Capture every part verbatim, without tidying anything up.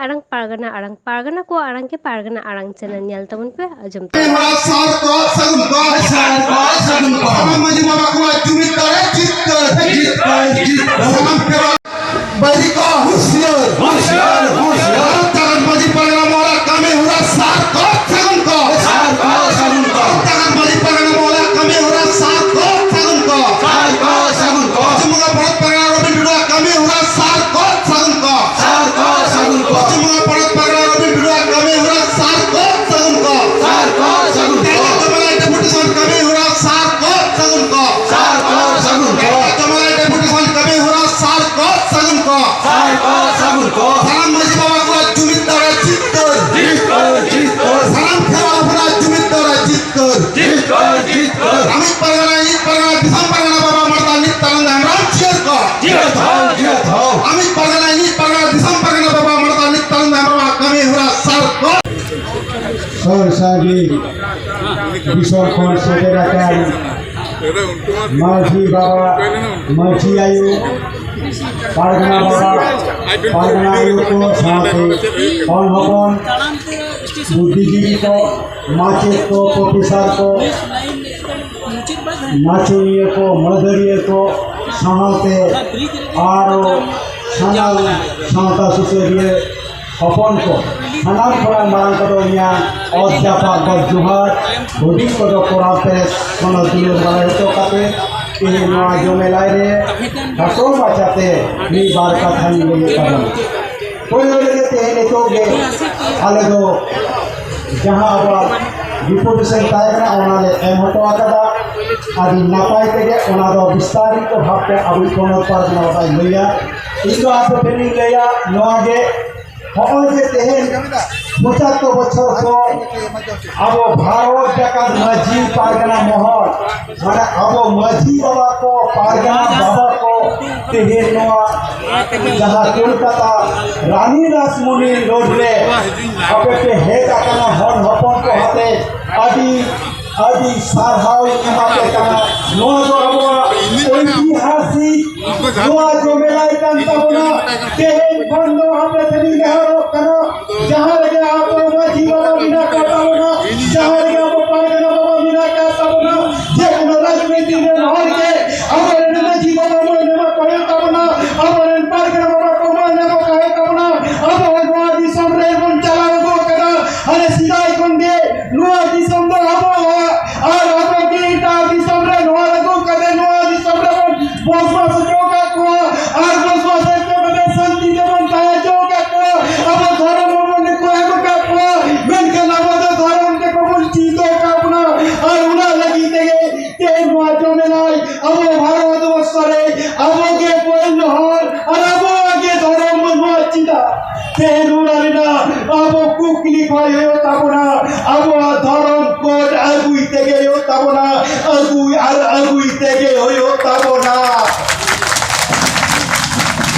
ᱟᱲᱟᱝ, ᱯᱟᱨᱜᱟᱱᱟ ᱟᱲᱟᱝ, ᱯᱟᱨᱜᱟᱱᱟ ᱠᱚᱣᱟᱜ ᱟᱲᱟᱝ ᱜᱮ ᱯᱟᱨᱜᱟᱱᱟ ᱟᱲᱟᱝ ᱪᱮᱱᱮᱞ ᱧᱮᱞ ᱛᱟᱵᱚᱱ ᱯᱮ, ᱟᱸᱡᱚᱢ ᱛᱟᱵᱚᱱ ᱯᱮ᱾ ᱥᱟᱨ ᱠᱚ ᱥᱟᱹᱜᱩᱱ ᱠᱚ, ᱥᱟᱨ ᱠᱚ ᱥᱟᱹᱜᱩᱱ ᱠᱚ᱾ ᱥᱟᱱᱟᱢ ᱢᱟᱹᱡᱷᱤ ᱵᱟᱵᱟ ᱠᱚᱣᱟᱜ ᱡᱩᱢᱤᱫ ᱫᱟᱲᱮ ᱡᱤᱛᱠᱟᱹᱨ, ᱡᱤᱛᱠᱟᱹᱨ, ᱡᱤᱛᱠᱟᱹᱨ᱾ ᱥᱟᱱᱟᱢ ᱠᱷᱮᱨᱣᱟᱲ ᱵᱟᱹᱭᱨᱤ ᱠᱚ ᱦᱩᱸᱥᱤᱭᱟᱹᱨ, ᱦᱩᱸᱥᱤᱭᱟᱹᱨ, ᱦᱩᱸᱥᱤᱭᱟᱹᱨ᱾ ᱵᱷᱟᱨᱚᱛ ᱡᱟᱠᱟᱛ ᱢᱟᱹᱡᱷᱤ ᱯᱟᱨᱜᱟᱱᱟ ᱢᱚᱦᱚᱞᱟᱜ ᱠᱟᱹᱢᱤ ᱦᱚᱨᱟ ᱥᱟᱨ ᱠᱚ ᱥᱟᱹᱜᱩᱱ ᱠᱚ, ᱥᱟᱨ ᱠᱚ ᱥᱟᱹᱜᱩᱱ ᱠᱚ᱾ ᱵᱷᱟᱨᱚᱛ ᱡᱟᱠᱟᱛ ᱢᱟᱹᱡᱷᱤ ᱯᱟᱨᱜᱟᱱᱟ ᱢᱚᱦᱚᱞᱟᱜ ᱠᱟᱹᱢᱤ ᱦᱚᱨᱟ ᱥᱟᱨ ᱠᱚ ᱥᱟᱹᱜᱩᱱ ᱠᱚ, ᱥᱟᱨ ᱠᱚ ᱥᱟᱹᱜᱩᱱ ᱠᱚ᱾ ᱯᱚᱥᱪᱤᱢ ᱵᱚᱝᱜᱚ ᱯᱚᱱᱚᱛ ᱯᱟᱨᱜᱟᱱᱟ ᱨᱚᱵᱤᱱ ᱴᱩᱰᱩᱣᱟᱜ ᱠᱟᱹᱢᱤ ᱦᱚᱨᱟ ᱥᱟᱨ ᱠᱚ ᱥᱟᱹᱜᱩᱱ ᱠᱚ, ᱥᱟᱨ ᱠᱚ ᱥᱟᱹᱜᱩᱱ ᱠᱚ᱾ ᱯᱚᱥᱪᱤᱢ ᱵᱚᱝᱜᱚ ᱯᱚᱱᱚᱛ ᱯᱟᱨᱜᱟᱱᱟ ᱨᱚᱵᱤᱱ ᱴᱩᱰᱩᱣᱟᱜ ᱠᱟᱹᱢᱤ ᱦᱚᱨᱟ ᱥᱟᱨ ᱠᱚ ᱥᱟᱹᱜᱩᱱ ᱠᱚ, ᱥᱟᱨ ᱠᱚ ᱥᱟᱹᱜᱩᱱ ᱠᱚ᱾ ᱛᱮᱞᱮ ᱡᱚᱢᱟᱞᱟᱭ ᱰᱮᱯᱩᱴᱮᱥᱚᱱ ᱠᱟᱹᱢᱤ ᱦᱚᱨᱟ ᱥᱟᱨ ᱠᱚ ᱥᱟᱹᱜᱩᱱ ᱠᱚ, ᱥᱟᱨ ᱠᱚ ᱥᱟᱹᱜᱩᱱ ᱠᱚ᱾ ᱛᱮᱞᱮ ᱡᱚᱢᱟᱞᱟᱭ ᱰᱮᱯᱩᱴᱮᱥᱚᱱ ᱠᱟᱹᱢᱤ ᱦᱚᱨᱟ ᱥᱟᱨ ᱠᱚ ᱥᱟᱹᱜᱩᱱ ᱠᱚ, ᱥᱟᱨ ᱠᱚ ᱥᱟᱹᱜᱩᱱ ᱠᱚ᱾ ᱥᱟᱱᱟᱢ ᱢᱟᱹᱡᱷᱤ ᱵᱟᱵᱟ ᱠᱚᱣᱟᱜ ᱡᱩᱢᱤᱫ ᱫᱟᱲᱮ ᱡᱤᱛᱠᱟᱹᱨ, ᱡᱤᱛᱠᱟᱹᱨ, ᱡᱤᱛᱠᱟᱹᱨ᱾ ᱥᱟᱱᱟᱢ ᱠᱷᱮᱨᱣᱟᱲ ᱦᱚᱯᱚᱱᱟᱜ ᱡᱩᱢᱤᱫ ᱫᱟᱲᱮ ᱡᱤᱛᱠᱟᱹᱨ, ᱡᱤᱛᱠᱟᱹᱨ, ᱡᱤᱛᱠᱟᱹᱨ᱾ ᱟᱢᱤᱡ ᱯᱟᱨᱜᱟᱱᱟ, ᱤᱧᱤᱡ ᱯᱟᱨᱜᱟᱱᱟ, ᱫᱤᱥᱚᱢ ᱯᱟᱨᱜᱟᱱᱟ ᱵᱟᱵᱟ ᱢᱟᱨᱛᱟ ᱱᱤᱛ ᱛᱟᱭᱱᱚᱢ ᱫᱟᱨᱟᱢ ᱪᱤᱭᱟᱹᱨ ᱠᱚ᱾ ᱡᱤᱭᱟᱹᱲ ᱫᱷᱟᱣ, ᱡᱤᱭᱟᱹᱲ ᱫᱷᱟᱣ᱾ ᱟᱢᱤᱡ ᱯᱟᱨᱜᱟᱱᱟ, ᱤᱧᱤᱡ ᱯᱟᱨᱜᱟᱱᱟ, ᱫᱤᱥᱚᱢ ᱯᱟᱨᱜᱟᱱᱟ ᱵᱟᱵᱟ ᱢᱟᱨᱛᱟ ᱱᱤᱛ ᱛᱟᱭᱱᱚᱢ ᱫᱟᱨᱟᱢ ᱠᱟᱹᱢᱤ ᱦᱚᱨᱟ ᱥᱟᱨ ᱠᱚ᱾ ᱥᱚᱨ ᱥᱟᱺᱜᱤᱧ ᱫᱤᱥᱚᱢ ᱠᱷᱚᱱ ᱥᱮᱴᱮᱨ ᱟᱠᱟᱱ ᱢᱟᱹᱡᱷᱤ ᱵᱟᱵᱟ, ᱢᱟᱹᱡᱷᱤ ᱟᱭᱳ, ᱯᱟᱨᱜᱟᱱᱟ ᱵᱟᱵᱟ, ᱯᱟᱨᱜᱟᱱᱟ ᱟᱭᱳ ᱠᱚ ᱥᱟᱶᱛᱮ ᱦᱚᱱ ᱦᱚᱯᱚᱱ, ᱵᱩᱫᱽᱫᱷᱤᱡᱤᱵᱤ ᱠᱚ, ᱢᱟᱪᱮᱫ ᱠᱚ, ᱯᱨᱚᱯᱷᱮᱥᱟᱨ ᱠᱚ, ᱢᱟᱪᱮᱫᱤᱭᱟᱹ ᱠᱚ, ᱢᱟᱹᱫᱟᱹᱲᱤᱭᱟᱹ ᱠᱚ, ᱥᱟᱶᱛᱮ ᱟᱨᱚ ᱥᱟᱱᱟᱢ ᱥᱟᱶᱛᱟ ᱥᱩᱥᱟᱹᱨᱤᱭᱟᱹ ᱦᱚᱯᱚᱱ ᱠᱚ, ᱥᱟᱱᱟᱢ ᱠᱷᱚᱱᱟᱜ ᱢᱟᱨᱟᱝ ᱠᱚᱫᱚ ᱤᱧᱟᱹᱜ ᱚᱛ ᱡᱟᱯᱟᱜ ᱜᱚᱰ ᱡᱚᱦᱟᱨ, ᱦᱩᱰᱤᱧ ᱠᱚᱫᱚ ᱠᱚᱲᱟ ᱯᱮᱨᱮᱡ ᱠᱷᱚᱱ ᱫᱩᱞᱟᱹᱲ ᱵᱟᱲᱟᱭ ᱦᱚᱪᱚ ᱠᱟᱛᱮ ᱛᱮᱦᱮᱧ ᱱᱚᱣᱟ ᱡᱚᱢᱮᱞᱟᱭ ᱨᱮ ᱠᱷᱟᱴᱚ ᱢᱟᱪᱷᱟᱛᱮ ᱢᱤᱫ ᱵᱟᱨ ᱠᱟᱛᱷᱟᱧ ᱞᱟᱹᱭ ᱛᱟᱵᱚᱱᱟ᱾ ᱯᱳᱭᱞᱳ ᱨᱮᱜᱮ ᱛᱮᱦᱮᱧ ᱱᱤᱛᱚᱜ ᱜᱮ ᱟᱞᱮ ᱫᱚ ᱡᱟᱦᱟᱸ ᱟᱵᱚᱣᱟᱜ ᱰᱮᱯᱩᱴᱮᱥᱚᱱ ᱛᱟᱦᱮᱸ ᱠᱟᱱᱟ, ᱚᱱᱟ ᱞᱮ ᱮᱢ ᱦᱚᱴᱚ ᱟᱠᱟᱫᱟ᱾ ᱟᱹᱰᱤ ᱱᱟᱯᱟᱭ ᱛᱮᱜᱮ ᱚᱱᱟ ᱫᱚ ᱵᱤᱥᱛᱟᱨᱤᱛᱚ ᱵᱷᱟᱵᱽᱛᱮ ᱟᱵᱚᱭᱤᱡ ᱯᱚᱱᱚᱛ ᱯᱟᱨᱜᱟᱱᱟ ᱵᱟᱵᱟᱭ ᱞᱟᱹᱭᱟ᱾ ᱤᱧ ᱫᱚ ᱟᱯᱮ ᱴᱷᱮᱱᱤᱧ ᱞᱟᱹᱭᱟ ᱱᱚᱣᱟ ᱜᱮ, ᱦᱚᱸᱜᱼᱚᱭ ᱡᱮ ᱛᱮᱦᱮᱧ ᱯᱚᱸᱪᱟᱛᱛᱳᱨ ᱵᱚᱪᱷᱚᱨ ᱯᱚᱨ ᱟᱵᱚ ᱵᱷᱟᱨᱚᱛ ᱡᱟᱠᱟᱛ ᱢᱟᱹᱡᱷᱤ ᱯᱟᱨᱜᱟᱱᱟ ᱢᱚᱦᱚᱞ, ᱢᱟᱱᱮ ᱟᱵᱚ ᱢᱟᱹᱡᱷᱤ ᱵᱟᱵᱟ ᱠᱚ, ᱯᱟᱨᱜᱟᱱᱟ ᱵᱟᱵᱟ ᱠᱚ, ᱛᱮᱦᱮᱧ ᱱᱚᱣᱟ ᱡᱟᱦᱟᱸ ᱠᱳᱞᱠᱟᱛᱟ ᱨᱟᱱᱤ ᱨᱟᱥᱢᱚᱱᱤ ᱨᱳᱰ ᱨᱮ ᱟᱯᱮ ᱯᱮ ᱦᱮᱡ ᱟᱠᱟᱱᱟ ᱦᱚᱱ ᱦᱚᱯᱚᱱ ᱠᱚ ᱟᱛᱮ, ᱟᱹᱰᱤ, ᱟᱹᱰᱤ ᱥᱟᱨᱦᱟᱣ ᱤᱧ ᱮᱢᱟ ᱯᱮ ᱠᱟᱱᱟ᱾ ᱱᱚᱣᱟ ᱫᱚ ᱟᱵᱚᱣᱟᱜ ᱳᱭᱛᱤᱦᱟᱥᱤᱠ ᱱᱚᱣᱟ ᱡᱚᱢᱮᱞᱟᱭ ᱠᱟᱱ ᱛᱟᱵᱚᱱᱟ᱾ ᱛᱮᱦᱮᱧ ᱠᱷᱚᱱ ᱫᱚ ᱟᱯᱮ ᱴᱷᱮᱱ ᱤᱧ ᱱᱮᱦᱚᱨᱚᱜ ᱠᱟᱱᱟ, ᱡᱟᱦᱟᱸ ᱨᱮᱜᱮ ᱟᱵᱚ ᱢᱟᱹᱡᱷᱤ ᱵᱟᱵᱟ ᱢᱮᱱᱟᱜ ᱠᱟᱜ ᱛᱟᱵᱚᱱᱟ, ᱡᱟᱦᱟᱸ ᱨᱮᱜᱮ ᱟᱵᱚ ᱯᱟᱨᱜᱟᱱᱟ ᱵᱟᱵᱟ ᱢᱮᱱᱟᱜ ᱠᱟᱜ ᱛᱟᱵᱚᱱᱟ, ᱡᱮ ᱠᱳᱱᱳ ᱨᱟᱡᱽᱱᱤᱛᱤ ᱨᱮᱱ ᱦᱚᱲ ᱜᱮ ᱟᱵᱚᱨᱮᱱ ᱢᱟᱹᱡᱷᱤ ᱵᱟᱵᱟ ᱢᱟᱹᱱ ᱮᱢᱟ ᱠᱚ ᱦᱩᱭᱩᱜ ᱛᱟᱵᱚᱱᱟ, ᱟᱵᱚᱨᱮᱱ ᱯᱟᱨᱜᱟᱱᱟ ᱵᱟᱵᱟ ᱠᱚ ᱢᱟᱹᱱ ᱮᱢᱟ ᱠᱚ ᱦᱩᱭᱩᱜ ᱛᱟᱵᱚᱱᱟ᱾ ᱟᱵᱚ ᱱᱚᱣᱟ ᱫᱤᱥᱚᱢ ᱨᱮ ᱵᱚᱱ ᱪᱟᱞᱟᱣ ᱟᱹᱜᱩ ᱟᱠᱟᱫᱟ, ᱦᱟᱱᱮ ᱥᱮᱫᱟᱭ ᱠᱷᱚᱱ ᱜᱮ ᱱᱚᱣᱟ ᱫᱤᱥᱚᱢ ᱫᱚ ᱟᱵᱚᱣᱟᱜ, ᱟᱨ ᱟᱵᱚ ᱜᱮ ᱮᱴᱟᱜ ᱫᱤᱥᱚᱢ ᱨᱮ ᱱᱚᱣᱟ ᱟᱹᱜᱩ ᱠᱟᱛᱮ ᱱᱚᱣᱟ ᱫᱤᱥᱚᱢ ᱨᱮ ᱵᱚᱱ ᱵᱚᱥᱵᱟᱥ ᱦᱚᱪᱚ ᱟᱠᱟᱫ ᱠᱚᱣᱟ, ᱟᱨ ᱵᱚᱥᱵᱟᱥ ᱦᱚᱪᱚ ᱠᱟᱛᱮ ᱥᱟᱱᱛᱤ ᱛᱮᱵᱚᱱ ᱛᱟᱦᱮᱸ ᱦᱚᱪᱚ ᱟᱠᱟᱫ ᱠᱚᱣᱟ᱾ ᱟᱵᱚ ᱫᱷᱚᱨᱚᱢ ᱦᱚᱸᱵᱚᱱ ᱱᱩᱠᱩ ᱮᱢ ᱟᱠᱟᱫ ᱠᱚᱣᱟ, ᱢᱮᱱᱠᱷᱟᱱ ᱟᱵᱚ ᱫᱚ ᱫᱷᱚᱨᱚᱢ ᱛᱮᱠᱚ ᱵᱚᱱ ᱪᱮᱫ ᱟᱠᱟᱫ ᱵᱚᱱᱟ, ᱟᱨ ᱚᱱᱟ ᱞᱟᱹᱜᱤᱫ ᱛᱮᱜᱮ ᱛᱮᱦᱮᱧ ᱱᱚᱣᱟ ᱡᱚᱢᱮᱞᱟᱭ ᱟᱵᱚ ᱵᱷᱟᱨᱚᱛ ᱵᱚᱨᱥᱚ ᱨᱮ ᱟᱵᱚ ᱜᱮ ᱯᱳᱭᱞᱳ ᱦᱚᱲ, ᱟᱨ ᱟᱵᱚᱣᱟᱜ ᱜᱮ ᱫᱷᱚᱨᱚᱢ ᱵᱟᱹᱱᱩᱜᱼᱟ᱾ ᱪᱮᱫᱟᱜ ᱛᱮᱦᱮᱧ ᱚᱱᱟ ᱨᱮᱱᱟᱜ ᱟᱵᱚ ᱠᱩᱠᱞᱤ ᱠᱷᱚᱡ ᱦᱩᱭᱩᱜ ᱛᱟᱵᱚᱱᱟ, ᱟᱵᱚᱣᱟᱜ ᱫᱷᱚᱨᱚᱢ ᱠᱳᱰ ᱟᱹᱜᱩᱭ ᱛᱮᱜᱮ ᱦᱩᱭᱩᱜ ᱛᱟᱵᱚᱱᱟ, ᱟᱹᱜᱩᱭ ᱟᱨ ᱟᱹᱜᱩᱭ ᱛᱮᱜᱮ ᱦᱩᱭᱩᱜ ᱛᱟᱵᱚᱱᱟ᱾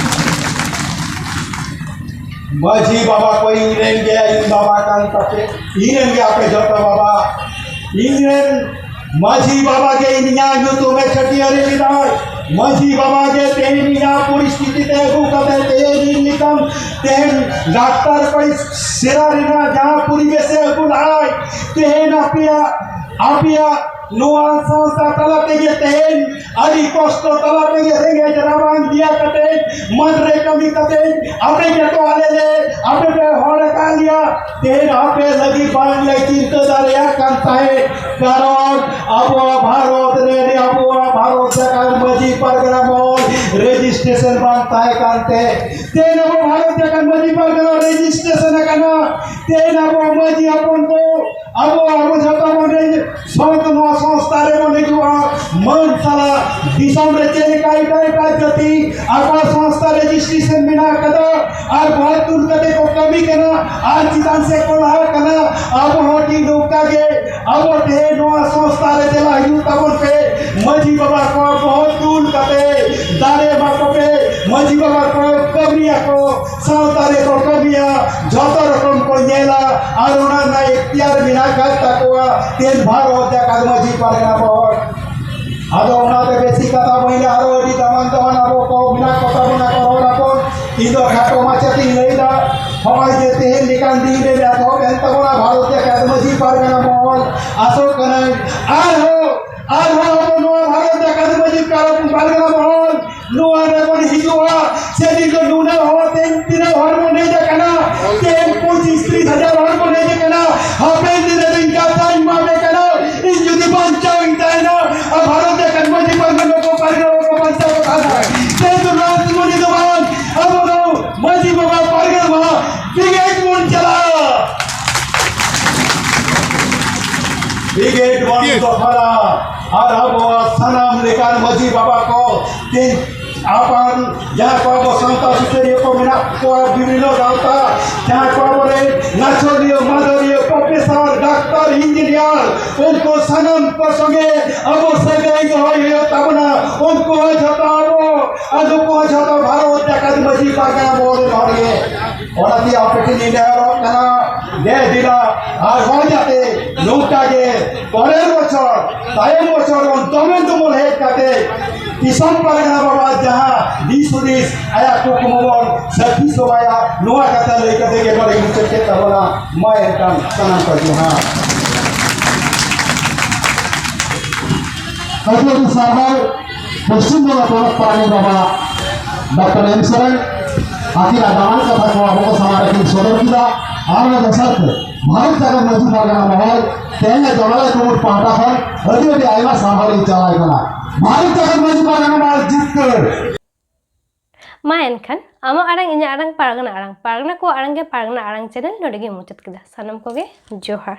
ᱢᱟᱹᱡᱷᱤ ᱵᱟᱵᱟ ᱠᱚ ᱤᱧ ᱨᱮᱱ ᱜᱮ, ᱤᱧ ᱵᱟᱵᱟ ᱠᱟᱱ ᱛᱟᱯᱮ, ᱤᱧ ᱨᱮᱱ ᱜᱮ ᱟᱯᱮ ᱡᱚᱛᱚ ᱵᱟᱵᱟ, ᱤᱧ ᱨᱮᱱ ᱢᱟᱹᱡᱷᱤ ᱵᱟᱵᱟ ᱜᱮ ᱤᱧᱟᱹᱜ ᱧᱩᱛᱩᱢ ᱮ ᱪᱷᱟᱹᱴᱭᱟᱹᱨ ᱞᱮᱫᱟᱭ᱾ ᱢᱟᱹᱡᱷᱤ ᱵᱟᱵᱟ ᱜᱮ ᱛᱮᱦᱮᱧ ᱤᱧᱟᱹᱜ ᱯᱚᱨᱤᱥᱛᱷᱤᱛᱤ ᱛᱮ ᱟᱹᱜᱩ ᱠᱟᱛᱮ ᱛᱮᱦᱮᱧ ᱤᱧ ᱞᱮᱠᱟᱱ ᱛᱮᱦᱮᱧ ᱰᱟᱠᱛᱟᱨ ᱠᱚᱭ ᱥᱮᱬᱟ ᱨᱮᱱᱟᱜ ᱡᱟᱦᱟᱸ ᱯᱚᱨᱤᱵᱮᱥ ᱮ ᱟᱹᱜᱩ ᱞᱮᱫᱟᱭ, ᱛᱮᱦᱮᱧ ᱟᱯᱮᱭᱟᱜ, ᱟᱯᱮᱭᱟᱜ ᱱᱚᱣᱟ ᱥᱚᱝᱥᱛᱷᱟ ᱛᱟᱞᱟ ᱛᱮᱜᱮ ᱛᱮᱦᱮᱧ ᱟᱹᱰᱤ ᱠᱚᱥᱴᱚ ᱛᱟᱞᱟ ᱛᱮᱜᱮ ᱨᱮᱸᱜᱮᱡ ᱨᱟᱵᱟᱝ ᱫᱤᱭᱟ ᱠᱟᱛᱮ ᱢᱟᱴᱷ ᱨᱮ ᱠᱟᱹᱢᱤ ᱠᱟᱛᱮ ᱟᱯᱮ ᱜᱮᱛᱚ ᱟᱞᱮ ᱞᱮ, ᱟᱯᱮ ᱯᱮ ᱦᱚᱲ ᱟᱠᱟᱫ ᱞᱮᱭᱟ᱾ ᱛᱮᱦᱮᱧ ᱟᱯᱮ ᱞᱟᱹᱜᱤᱫ ᱵᱟᱝ ᱞᱮ ᱪᱤᱱᱛᱟᱹ ᱫᱟᱲᱮᱭᱟᱜ ᱠᱟᱱ ᱛᱟᱦᱮᱸᱫ, ᱠᱟᱨᱚᱱ ᱟᱵᱚᱣᱟᱜ ᱵᱷᱟᱨᱚᱛ ᱨᱮ, ᱟᱵᱚᱣᱟᱜ ᱵᱷᱟᱨᱚᱛ ᱡᱟᱠᱟᱛ ᱢᱟᱹᱡᱷᱤ ᱯᱟᱨᱜᱟᱱᱟ ᱢᱚᱦᱚᱞ ᱨᱮᱡᱤᱥᱴᱨᱮᱥᱚᱱ ᱵᱟᱝ ᱛᱟᱦᱮᱸ ᱠᱟᱱᱛᱮ᱾ ᱛᱮᱦᱮᱧ ᱟᱵᱚ ᱵᱷᱟᱨᱚᱛ ᱡᱟᱠᱟᱛ ᱢᱟᱹᱡᱷᱤ ᱯᱟᱨᱜᱟᱱᱟ ᱨᱮᱡᱤᱥᱴᱨᱮᱥᱚᱱ ᱟᱠᱟᱱᱟ᱾ ᱛᱮᱦᱮᱧ ᱟᱵᱚ ᱢᱟᱹᱡᱷᱤ ᱦᱚᱯᱚᱱ ᱠᱚ ᱟᱵᱚ, ᱟᱵᱚ ᱡᱷᱚᱛᱚ ᱵᱚᱱ ᱨᱮᱡᱤ-, ᱥᱚᱝᱥᱛᱷᱟ, ᱱᱚᱣᱟ ᱥᱚᱝᱥᱛᱷᱟ ᱨᱮᱵᱚᱱ ᱦᱤᱡᱩᱜᱼᱟ᱾ ᱢᱟᱹᱱ ᱥᱟᱞᱟᱜ ᱫᱤᱥᱚᱢ ᱨᱮ ᱪᱮᱫ ᱞᱮᱠᱟ ᱮᱴᱟᱜ ᱮᱴᱟᱜ ᱡᱟᱹᱛᱤ ᱟᱠᱚᱣᱟᱜ ᱥᱚᱝᱥᱛᱷᱟ ᱨᱮᱡᱤᱥᱴᱨᱮᱥᱚᱱ ᱢᱮᱱᱟᱜ ᱟᱠᱟᱫᱟ ᱟᱨ ᱵᱚᱦᱚᱛ ᱫᱩᱨ ᱠᱟᱛᱮ ᱠᱚ ᱠᱟᱹᱢᱤ ᱠᱟᱱᱟ ᱟᱨ ᱪᱮᱛᱟᱱ ᱥᱮᱫ ᱠᱚ ᱞᱟᱦᱟᱜ ᱠᱟᱱᱟ, ᱟᱵᱚ ᱦᱚᱸ ᱴᱷᱤᱠ ᱱᱚᱝᱠᱟ ᱜᱮ ᱟᱵᱚ ᱛᱮᱦᱮᱧ ᱱᱚᱣᱟ ᱥᱚᱝᱥᱛᱷᱟ ᱨᱮ ᱫᱮᱞᱟ ᱦᱤᱡᱩᱜ ᱛᱟᱵᱚᱱ ᱯᱮ᱾ ᱢᱟᱹᱡᱷᱤ ᱵᱟᱵᱟ ᱠᱚ ᱵᱚᱦᱚᱛ ᱫᱩᱨ ᱠᱟᱛᱮ ᱫᱟᱲᱮ ᱮᱢᱟ ᱠᱚᱯᱮ, ᱢᱟᱹᱡᱷᱤ ᱵᱟᱵᱟ ᱠᱚ ᱠᱟᱹᱢᱤᱭᱟᱠᱚ, ᱥᱟᱶᱛᱟ ᱨᱮᱠᱚ ᱠᱟᱹᱢᱤᱭᱟ, ᱡᱷᱚᱛᱚ ᱨᱚᱠᱚᱢ ᱠᱚ ᱧᱮᱞᱟ ᱟᱨ ᱚᱱᱟ ᱨᱮᱱᱟᱜ ᱮᱠᱛᱤᱭᱟᱨ ᱢᱮᱱᱟᱜ ᱟᱠᱟᱫ ᱛᱟᱠᱚᱣᱟ᱾ ᱛᱮᱦᱮᱧ ᱵᱷᱟᱨᱚᱛ ᱡᱟᱠᱟᱛ ᱢᱟᱹᱡᱷᱤ ᱯᱟᱨᱜᱟᱱᱟ ᱵᱚᱦᱚᱛ, ᱟᱫᱚ ᱚᱱᱟᱛᱮ ᱵᱮᱥᱤ ᱠᱟᱛᱷᱟ ᱵᱟᱹᱧ ᱞᱟᱹᱭᱟ, ᱟᱨᱚ ᱟᱹᱰᱤ ᱫᱟᱢᱟᱱ ᱫᱟᱢᱟᱱ ᱟᱵᱚ ᱠᱚ ᱢᱮᱱᱟᱜ ᱠᱚ ᱛᱟᱵᱚᱱᱟ ᱠᱚ, ᱨᱚᱲ ᱟᱵᱚᱱ᱾ ᱤᱧ ᱫᱚ ᱠᱷᱟᱴᱚ ᱢᱟᱪᱷᱟ ᱛᱤᱧ ᱞᱟᱹᱭᱫᱟ, ᱱᱚᱜᱼᱚᱭ ᱡᱮ ᱛᱮᱦᱮᱧ ᱞᱮᱠᱟᱱ ᱫᱤᱱ ᱨᱮ ᱮᱛᱚᱦᱚᱵ ᱮᱱ ᱛᱟᱵᱚᱱᱟ ᱵᱷᱟᱨᱚᱛ ᱡᱟᱠᱟᱛ ᱢᱟᱹᱡᱷᱤ ᱯᱟᱨᱜᱟᱱᱟ ᱢᱚᱦᱚᱞ, ᱟᱥᱚᱜ ᱠᱟᱹᱱᱟᱹᱧ ᱟᱨᱦᱚᱸ, ᱟᱨᱦᱚᱸ ᱟᱵᱚ ᱱᱚᱣᱟ ᱵᱷᱟᱨᱚᱛ ᱡᱟᱠᱟᱛ ᱢᱟᱹᱡᱷᱤ ᱯᱟᱨᱜᱟᱱᱟ ᱢᱚᱦᱚᱞ ᱱᱚᱣᱟ ᱨᱮᱵᱚᱱ ᱦᱤᱡᱩᱜᱼᱟ᱾ ᱥᱮᱫᱤᱱ ᱫᱚ ᱱᱩᱱᱟᱹᱜ ᱦᱚᱲ, ᱛᱮᱦᱮᱧ ᱛᱤᱱᱟᱹᱜ ᱦᱚᱲ ᱵᱚᱱ ᱦᱮᱡ ᱟᱠᱟᱱᱟ, ᱛᱮᱦᱮᱧ ᱯᱚᱸᱪᱤᱥ ᱛᱤᱨᱤᱥ ᱦᱟᱡᱟᱨ ᱦᱚᱲ ᱵᱚᱱ ᱦᱮᱡ ᱟᱠᱟᱱᱟ᱾ ᱦᱟᱯᱮᱱ ᱫᱤᱱ ᱨᱮ ᱤᱧ ᱠᱟᱛᱷᱟᱧ ᱮᱢᱟᱯᱮ ᱠᱟᱱᱟ, ᱤᱧ ᱡᱩᱫᱤ ᱵᱟᱧᱪᱟᱣ ᱤᱧ ᱛᱟᱦᱮᱱᱟ, ᱟᱨ ᱵᱷᱟᱨᱚᱛ ᱡᱟᱠᱟᱛ ᱢᱟᱹᱡᱷᱤ ᱯᱟᱨᱜᱟᱱᱟ ᱠᱚ ᱯᱟᱨᱜᱟᱱᱟ ᱠᱚ ᱵᱟᱧᱪᱟᱣ ᱠᱚ ᱛᱟᱦᱮᱱᱟ᱾ ᱛᱮᱦᱮᱧ ᱫᱚ ᱨᱟᱡᱽᱢᱚᱱᱤ ᱫᱚ ᱵᱟᱝ, ᱟᱵᱚ ᱫᱚ ᱢᱟᱹᱡᱷᱤ ᱵᱟᱵᱟ ᱯᱟᱨᱜᱟᱱᱟ ᱢᱟ ᱵᱤᱜᱮᱴ ᱵᱚᱱ ᱪᱟᱞᱟᱜᱼᱟ᱾ ᱵᱤᱜᱮᱴ ᱵᱚᱱ ᱫᱚᱦᱚᱭᱟ ᱟᱨ ᱟᱵᱚᱣᱟᱜ ᱥᱟᱱᱟᱢ ᱞᱮᱠᱟᱱ ᱢᱟᱹᱡᱷᱤ ᱵᱟᱵᱟ ᱠᱚ ᱛᱤᱱ ᱟᱯᱟᱱ ᱡᱟᱦᱟᱸ ᱠᱚ ᱟᱵᱚ ᱥᱟᱶᱛᱟ ᱥᱩᱥᱟᱹᱨᱤᱭᱟᱹ ᱠᱚ ᱢᱮᱱᱟᱜ ᱠᱚᱣᱟ, ᱵᱤᱵᱷᱤᱱᱱᱚ ᱜᱟᱶᱛᱟ, ᱡᱟᱦᱟᱸ ᱠᱚ ᱟᱵᱚᱨᱮᱱ ᱱᱟᱪᱚᱱᱤᱭᱟᱹ, ᱢᱟᱫᱷᱚᱨᱤᱭᱟᱹ, ᱯᱨᱚᱯᱷᱮᱥᱚᱨ, ᱰᱟᱠᱛᱟᱨ, ᱤᱧᱡᱤᱱᱤᱭᱟᱨ, ᱩᱱᱠᱩ ᱥᱟᱱᱟᱢ ᱠᱚ ᱥᱚᱸᱜᱮ ᱟᱵᱚ ᱥᱟᱹᱜᱟᱹᱭ ᱫᱚᱦᱚᱭ ᱦᱩᱭᱩᱜ ᱛᱟᱵᱚᱱᱟ᱾ ᱩᱱᱠᱩ ᱦᱚᱸ ᱡᱷᱚᱛᱚ ᱟᱵᱚ, ᱟᱨ ᱱᱩᱠᱩ ᱦᱚᱸ ᱡᱷᱚᱛᱚ ᱵᱷᱟᱨᱚᱛ ᱡᱟᱠᱟᱛ ᱢᱟᱹᱡᱷᱤ ᱯᱟᱨᱜᱟᱱᱟ ᱵᱚᱦᱚᱞ ᱨᱮᱱ ᱦᱚᱲ ᱜᱮ᱾ ᱚᱱᱟᱛᱮ ᱟᱯᱮ ᱴᱷᱮᱱ ᱤᱧ ᱱᱮᱦᱚᱨᱚᱜ ᱠᱟᱱᱟ, ᱫᱮ ᱫᱤᱞᱟ, ᱟᱨᱦᱚᱸ ᱡᱟᱛᱮ ᱱᱚᱝᱠᱟ ᱜᱮ ᱯᱚᱨᱮᱨ ᱵᱚᱪᱷᱚᱨ, ᱛᱟᱭᱚᱢ ᱵᱚᱪᱷᱚᱨ ᱵᱚᱱ ᱫᱚᱢᱮᱞ ᱫᱚᱢᱮᱞ ᱦᱮᱡ ᱠᱟᱛᱮ ᱫᱤᱥᱚᱢ ᱯᱟᱨᱜᱟᱱᱟ ᱵᱟᱵᱟ ᱡᱟᱦᱟᱸ ᱫᱤᱥ ᱦᱩᱫᱤᱥ, ᱟᱭᱟᱜ ᱠᱩᱠᱢᱩ ᱵᱚᱱ ᱥᱟᱹᱠᱷᱤ ᱥᱚᱵᱷᱟᱭᱟ᱾ ᱱᱚᱣᱟ ᱠᱟᱛᱷᱟ ᱞᱟᱹᱭ ᱠᱟᱛᱮ ᱜᱮ ᱱᱚᱰᱮ ᱢᱩᱪᱟᱹᱫ ᱠᱮᱫ ᱛᱟᱵᱚᱱᱟ᱾ ᱢᱟ ᱮᱱᱠᱷᱟᱱ ᱥᱟᱱᱟᱢ ᱠᱚ ᱡᱚᱦᱟᱨ᱾ ᱟᱹᱰᱤ ᱟᱹᱰᱤ ᱥᱟᱨᱦᱟᱣ ᱯᱚᱥᱪᱤᱢ ᱵᱚᱝᱜᱚ ᱯᱚᱱᱚᱛ ᱯᱟᱨᱟᱱᱤᱠ ᱵᱟᱵᱟ ᱰᱚᱠᱴᱚᱨ ᱮᱢ ᱥᱚᱨᱮᱱ, ᱟᱹᱠᱤᱱᱟᱜ ᱫᱟᱢᱟᱱ ᱠᱟᱛᱷᱟ ᱠᱚ ᱟᱵᱚ ᱠᱚ ᱥᱟᱢᱟᱝ ᱨᱮ ᱠᱤᱱ ᱥᱚᱫᱚᱨ ᱠᱮᱫᱟ᱾ ᱟᱨ ᱚᱱᱟ ᱫᱚᱥᱟᱨ ᱛᱮ ᱵᱷᱟᱨᱚᱛ ᱡᱟᱠᱟᱛ ᱢᱟᱹᱡᱷᱤ ᱯᱟᱨᱜᱟᱱᱟ ᱢᱚᱦᱚᱞ ᱛᱮᱦᱮᱧ ᱡᱚᱱᱚᱞᱟᱭ ᱠᱩᱢᱩᱴ ᱯᱟᱦᱴᱟ ᱠᱷᱚᱱ ᱟᱹᱰᱤ ᱟᱹᱰᱤ ᱟᱭᱢᱟ ᱥᱟᱨᱦᱟᱣ ᱞᱤᱧ ᱪᱟᱞᱟᱭ ᱠᱟᱱᱟ᱾ ᱵᱷᱟᱨᱚᱛ ᱡᱟᱠᱟᱛ ᱢᱟᱹᱡᱷᱤ ᱯᱟᱨᱜᱟᱱᱟ ᱢᱚᱦᱚᱞ ᱡᱤᱛᱠᱟᱹᱨ᱾ ᱢᱟ ᱮᱱᱠᱷᱟᱱ ᱟᱢᱟᱜ ᱟᱲᱟᱝ, ᱤᱧᱟᱹᱜ ᱟᱲᱟᱝ, ᱯᱟᱨᱜᱟᱱᱟ ᱟᱲᱟᱝ, ᱯᱟᱨᱜᱟᱱᱟ ᱠᱚᱣᱟᱜ ᱟᱲᱟᱝ ᱜᱮ ᱯᱟᱨᱜᱟᱱᱟ ᱟᱲᱟᱝ ᱪᱮᱱᱮᱞ ᱱᱚᱰᱮ ᱜᱮ ᱢᱩᱪᱟᱹᱫ ᱠᱮᱫᱟ᱾ ᱥᱟᱱᱟᱢ ᱠᱚᱜᱮ ᱡᱚᱦᱟᱨ᱾